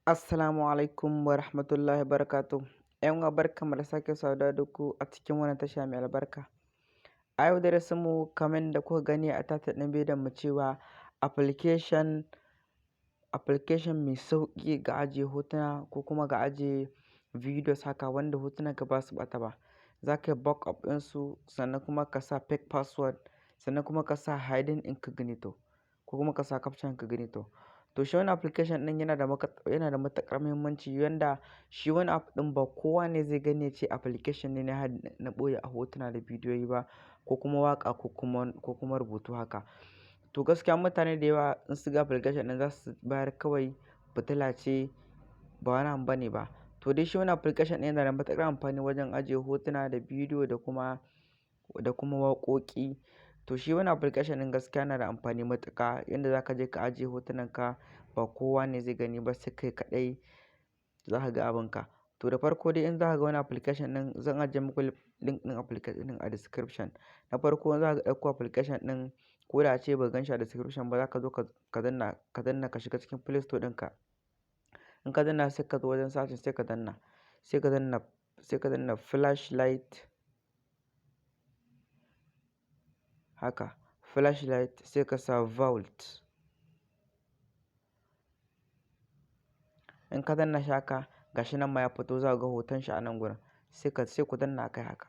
Assalamu alaikum wa rahmatullahi wa barakatuh. ‘Yan uwa, barkanmu da sake saduwa da ku a cikin wannan tasha mai albarka. A yau darasinmu, kamar yadda kuka gani a title ɗin bidiyon mu, cewa application mai sauƙi ga ajiye hotuna ko kuma ga ajiye videos haka, wanda hotunanka ba su ɓata ba. Za ka yi backup ɗinsu, sannan kuma ka sa fake password, sannan kuma ka sa hiding incognito ko kuma ka sa capture incognito. To, shi wannan application ɗin yana da matuƙar muhimmanci, yanda shi wannan app ɗin ba kowa ne zai gani ya ce application ne na ɓoye hotuna da bidiyoyi ba, ko kuma waƙa, ko kuma rubutu haka. To, gaskiya mutane da yawa in su ga application ɗin, za su bayar kawai fitila ce, ba wani abu bane ba. To dai, shi wannan application ɗin yana da matuƙar amfani wajen ajiye hotuna da bidiyo da kuma waƙoƙi. To, shi wannan application ɗin gaskiya yana da amfani matuƙa, yanda za ka je ka ajiye hotunanka, ba kowa ne zai gani ba, sai kai kaɗai za ka ga abunka. To, da farko dai, in za ka ga wannan application ɗin, zan ajiye muku link ɗin application ɗin a description. Na farko, in za ka ɗauko application ɗin, ko da ace ba ka gan shi a description ba, za ka zo ka danna ka shiga cikin Play Store ɗinka. In ka danna, sai ka zo wajen searching, sai ka danna flashlight haka, flashlight, sai ka sa vault. In ka danna shi haka, ga shi nan ma ya fito, za ku ga hoton shi a nan gurin. Sai ku danna a kai haka.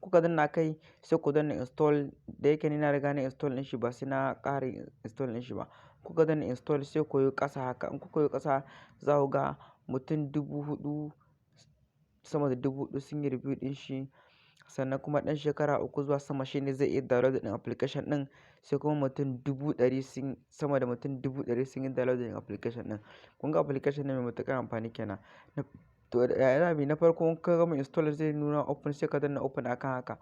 Kuka danna a kai, sai ku danna install. Da yake ni na riga na install ɗin shi, ba sai na ƙara install ɗin shi ba. Kuka danna install, sai ku yo ƙasa haka. In kuka yo ƙasa, za ku ga mutum 4,000, sama da 4,000 sun yi review ɗin shi. Sannan kuma ɗan shekara 3 zuwa sama shi ne zai iya download ɗin application ɗin. Sai kuma mutum 100,000 sun, sama da mutum 100,000 sun yi download ɗin application ɗin. Kun ga application ne mai matuƙar amfani kenan. To, ya za mu yi? Na farko, in ka gama install, zai nuna open, sai ka danna open akan haka.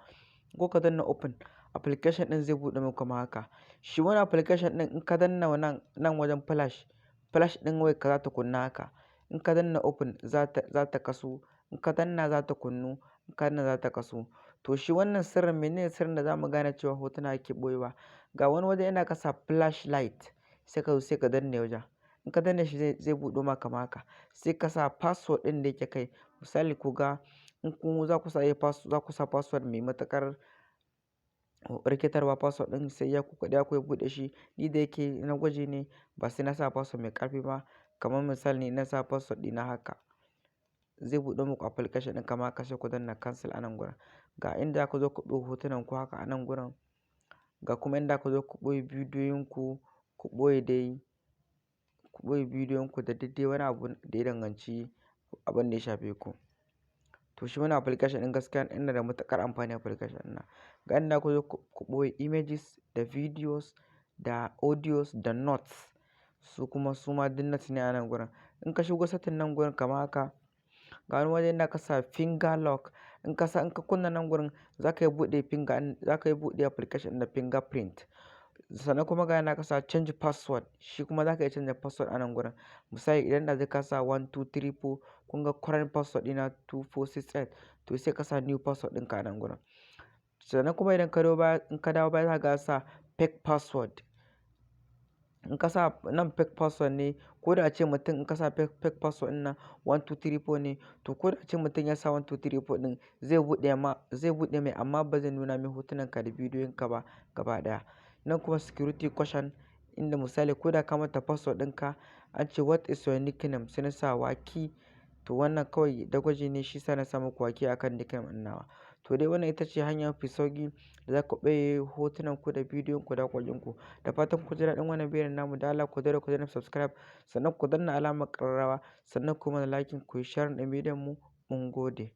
Ko ka danna open, application ɗin zai buɗe muku kamar haka. Shi wannan application ɗin, in ka danna wannan nan wajen flash, flash ɗin wayarka za ta kunna haka. In ka danna open, za ta kasu. In ka danna, za ta kunnu. In ka danna, za ta kasu. To, shi wannan sirrin, menene sirrin da za mu gane cewa hotuna yake ɓoyewa? Ga wani waje inda aka sa flashlight, sai ka zo sai ka danne wajen. In ka danne shi, zai buɗo maka kamar haka. Sai ka sa password ɗin da yake kai. Misali, ku ga in ku za ku sa za ku sa password mai matuƙar rikitarwa, password ɗin sai iya ku kaɗai za ku iya buɗe shi. Ni da yake na gwaji ne, ba sai na sa password mai ƙarfi ba. Kamar misali, ni na sa password ɗina haka. Zai buɗe muku application ɗin kamar haka, sai ku danna cancel a nan gurin. Ga inda za ku zo ku ɓoye hotunan ku haka a nan gurin. Ga kuma inda za ku zo ku ɓoye bidiyoyin ku, ku ɓoye dai, ku ɓoye bidiyon ku da duk dai wani abu da ya danganci abin da ya shafe ku. To, shi wannan application ɗin gaskiya yana da matuƙar amfani, application ɗin nan. Ga inda za ku zo ku ɓoye images da videos da audios da notes. Su kuma suma duk notes ne a nan gurin. In ka shigo setting nan gurin kamar haka, ga wani waje inda aka sa finger lock. In ka sa, in ka kunna nan gurin, za ka iya buɗe finger, za ka iya buɗe application ɗin da fingerprint. Sannan kuma ga inda aka sa change password, shi kuma za ka iya canza password a nan gurin. Misali, idan ɗazu ka sa 1234, kun ga current password ɗina 2468, to sai ka sa new password ɗinka a nan gurin. Sannan kuma idan ka dawo baya, in ka dawo baya, za ka ga an sa fake password. In ka sa nan, fake password ne, ko da ace mutum, in ka sa fake password ɗin nan 1234 ne, to ko da ace mutum ya sa 1234 ɗin, zai buɗe ma, zai buɗe mai, amma ba zai nuna mai hotunan ka da bidiyon ka ba gaba ɗaya. Nan kuma security question, inda misali ko da ka manta password ɗinka, an ce, "What is your nickname?" Sai na sa Waki. To, wannan kawai da gwaji ne, shi sa na sa muku Waki akan nickname ɗin nawa. To dai, wannan ita ce hanya mafi sauƙi da za ku ɓoye hotunan ku da bidiyon ku da waƙoƙin ku. Da fatan kun ji daɗin wannan bidiyon namu. Da Allah ku daure ku danna subscribe, sannan ku danna alamar ƙararrawa, sannan ku mana like, ku yi share ɗin bidiyon mu. Mun gode.